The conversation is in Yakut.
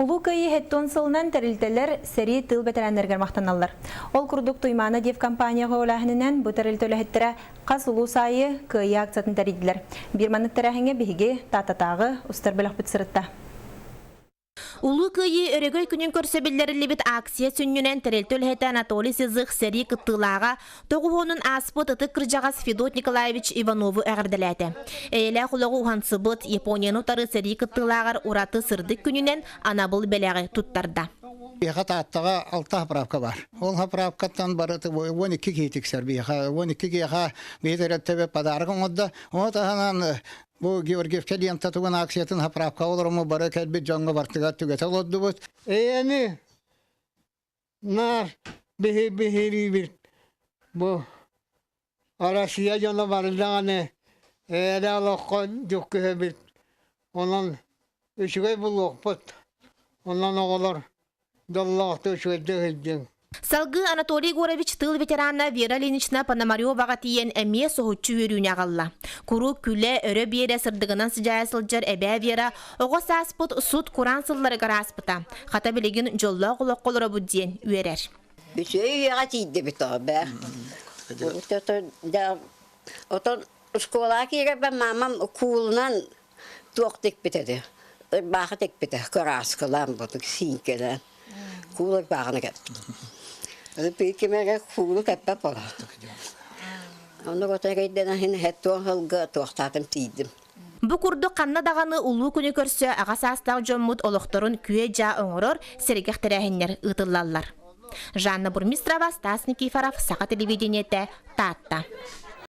Улуу Кыайыы 70 сылынан тэрилтэлэр сэрии тыыл бэтэрээннэригэр махтаналлар. Ол курдук Туймаана Дев компания көҕүлээһининэн бу тэрилтэ үлэһиттэрэ хас улуус аайы Кыайыы акциятын тэрийдилэр. Биир маннык тэрээһиҥҥэ биһиги Тааттатааҕы устар бөлөхпүт сырытта. Улуу Кыайыы өрөгөй күнүн көрсө биллэриллибит акция сүнньүнэн тэрилтэ үлэһитэ Анатолий Сизых сэрии кыттыылааҕа тоҕуһуонун ааспыт ытык кырдьаҕас Федот Николаевич Иванову эҕэрдэлээтэ. Эйэлээх олоҕу уһансыбыт Японияны утары сэрии кыттыылааҕар ураты сырдык күнүнэн анабыл бэлэҕи туттарда. Биһиэхэ Тааттаҕа алта заправка бар. Ол заправкаттан бары 12 киһи тиксэр биһиэхэ. 12 киһиэхэ биһи тэрилтэбит подарок оҥордо. Ону таһынан бу Георгиевка лента тугун акциятын заправка олорому бары кэлбит дьоҥҥо бартыгар түгэтэ олордубут. Эйэни наар биһи биһириибит бу Россия дьоно бары даҕаны эйэлээх олоххо дьүккүһэбит. Онон үчүгэй булуохпут. Онон оҕолор дьоллоохтук үчүгэйдик сылдьыҥ. Салгыы Анатолий Егорович тыыл ветерана Вера Ильинична Пономареваҕа тиийэн эмиэ соһуччу үөрүүнү аҕалла. Куруук күлэ, өрө биэрэ сырдыгынан сыдьаайа сылдьар эбээ Вера оҕо сааспыт сут-кураан сылларыгар ааспыта. Хата билигин дьоллоох олоххо олоробут диэн үөрэр. Үчүгэй үйэҕэ тиийдибит оо бээ. Отон школаҕа киирэрбэр маамам куулунан туох тикпит этэ ырбаахы тикпитэ кырааскалаан ботук сииҥкэлээн куул ырбааҕыны кэппит. Биир ким эрэ куулу кэппэт буолар. Оннук ото эрэйдэнэн иһин туох сылга туохтаатым тиийдим. Бу курдук ханна даҕаны улуу күнү көрсө аҕа саастаах дьоммут олохторун күө-дьаа оҥорор сэргэх тэрээһиннэр ыытыллаллар. Жанна Бурмистрова, Стас Никифоров, Саха телевидениетэ, Таатта.